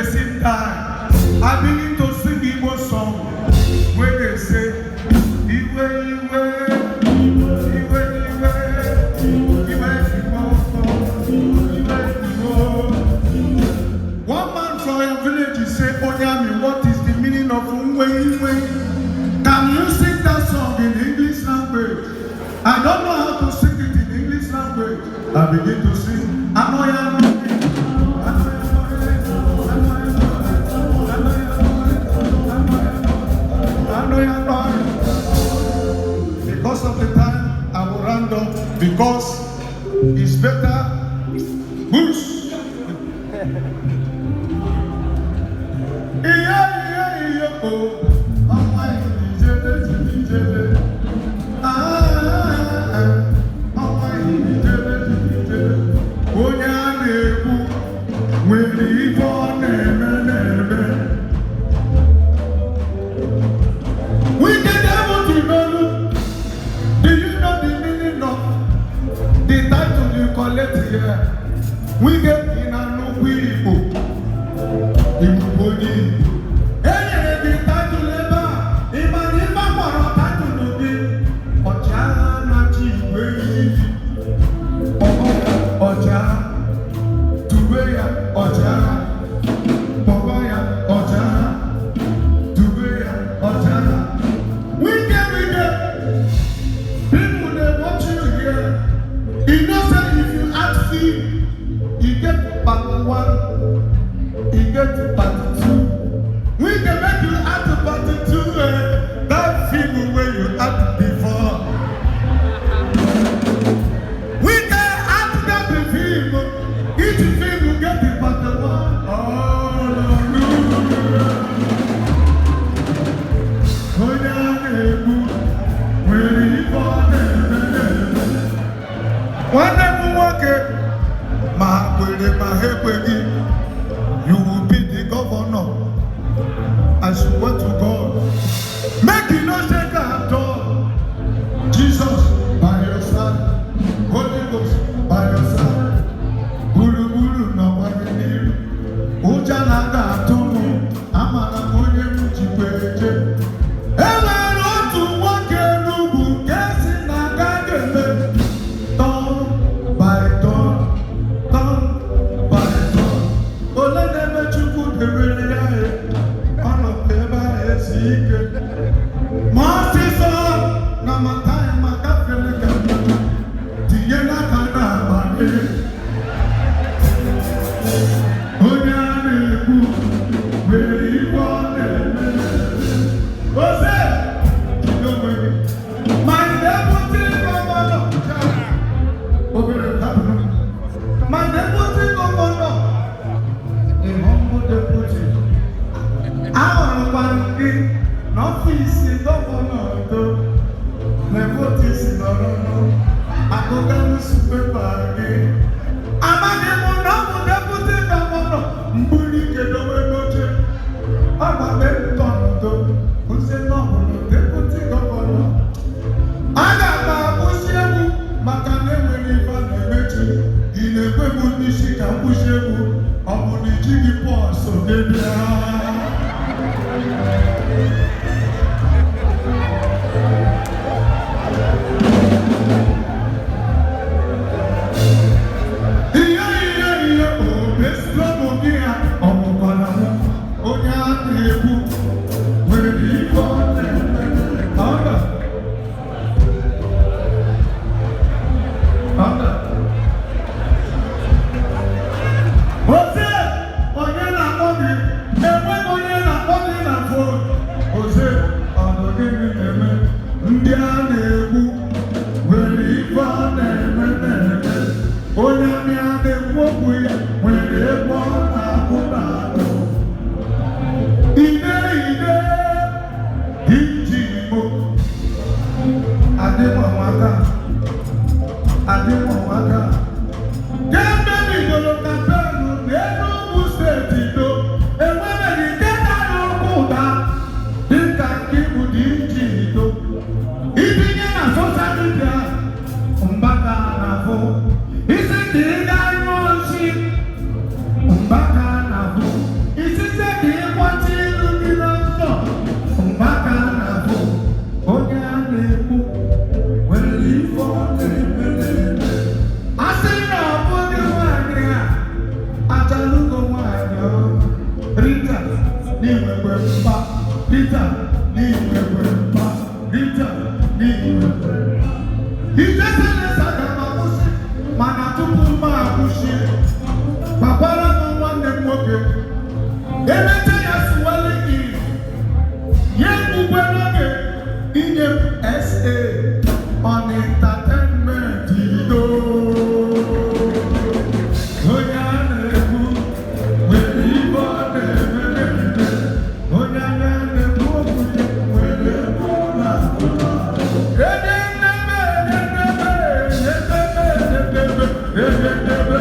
Person die. I begin to sing Igbo song wey dey say, "Iwe iwe, iwe iwe, iwe iwe, iwe iwe." One man from your village, he say, "Onyami, what is the meaning of Nwe Iwe? Can you sing that song in English language?" I don't know how to sing it in English language. I begin to sing. Anoya, anoya, anoya, anoya, anoya. Because of the time, I will round up because it's better. Bruce. Iye, iye, iye, oh. Ọnwa ijele, ijele. Ah, ah, ah. Ọnwa ijele, ijele. Onye a na-ekwu nwere ife ọ na-eme na-eme. Wike Deputy Melu, do you know the meaning of the title you collect here? Wike ị na-anụkwu Igbo, Igbo onye Igbo. E nyere gị title ebe a, ị ma na ife akpọrọ title gị, ọchịagha na-achị igwe iyi. Ọchịagha, tube ya ọchịagha, kpọba ya ọchịagha, tube ya ọchịagha. Wike, Wike, people dey watch you here. You know say if you act film, you get part one, you get part two. Wike, make you act part two, eh, that film wey you act before. Wike, act that film, each film get the part one. Hallelujah. Onye a na-egbu nwere ife ọ na-eme na-eme. Nwanne m nwoke, ma ha kwere ma ha ekweghị, you will be the governor. I swear to God. Make you no shake at all. Jesus by your side, Holy Ghost by your side. Gburugburu nọkwa gị n'iru. Ụjọ na-aga atụ m, amara m onye m jikwa eje. E nwere otu nwoke n'ugwu nke si na agaghị eme turn by turn, turn by turn. Ole na-eme Chukwu debere ya e, ọ nọ ebe ahụ esi ike. Ma ọsịsọ na mata ma gafere ka tinye n'aka n'akpa gị. Onye a na-ekwu nwere ife ọ na-eme. Ose, jide onwe gị. My deputy governor, obere hapụrụ. My deputy governor, the humble deputy. Ahụrụkwa m gị n'ọfịs governor do na-ebotu isi nọrọ akụkọ newspaper gị. Amaghị m na ọ bụ deputy governor mbuli kedowe n'oche. Ọ gbabe ntọndo kwụsị na ọ bụ deputy governor. Aga m akwụsị egwu maka na enwere ife a na-emechi. Ị na-ekwe m n'isi ka m kwụsị egwu, ọ bụ na ijighị pọsụ gị bịa. Ihe ihe ihe obesilobo gị ha ọ bụkwara m onye a na-ekwu nwere ife ọ na-eme. Ọda. Ọda. Ose onye na-akpọ gị enweghị N'inwekwe mpa, Peter, n'inwekwe mpa, Peter, n'inwekwe. Ijeselesa ga m akwụsị, mana tupu m akwụsị, gbakwara m nwanne m nwoke emecha ya suwele iri ya egbugbe n'oge inye m SA on entertainment ido. Onye a na-ekwu nwere ibe ọ na-eme na-eme, onye a na-ekwu okwu ya nwere ebe ọ na-akụ. Edendebe, edendebe, edendebe, edendebe, edendebe,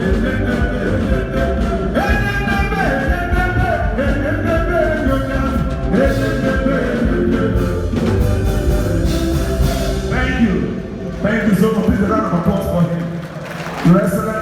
edendebe, edendebe, edendebe, edendebe, edendebe, edendebe. Thank you. Thank you so much. Please, a round of applause for him. Your Excellency.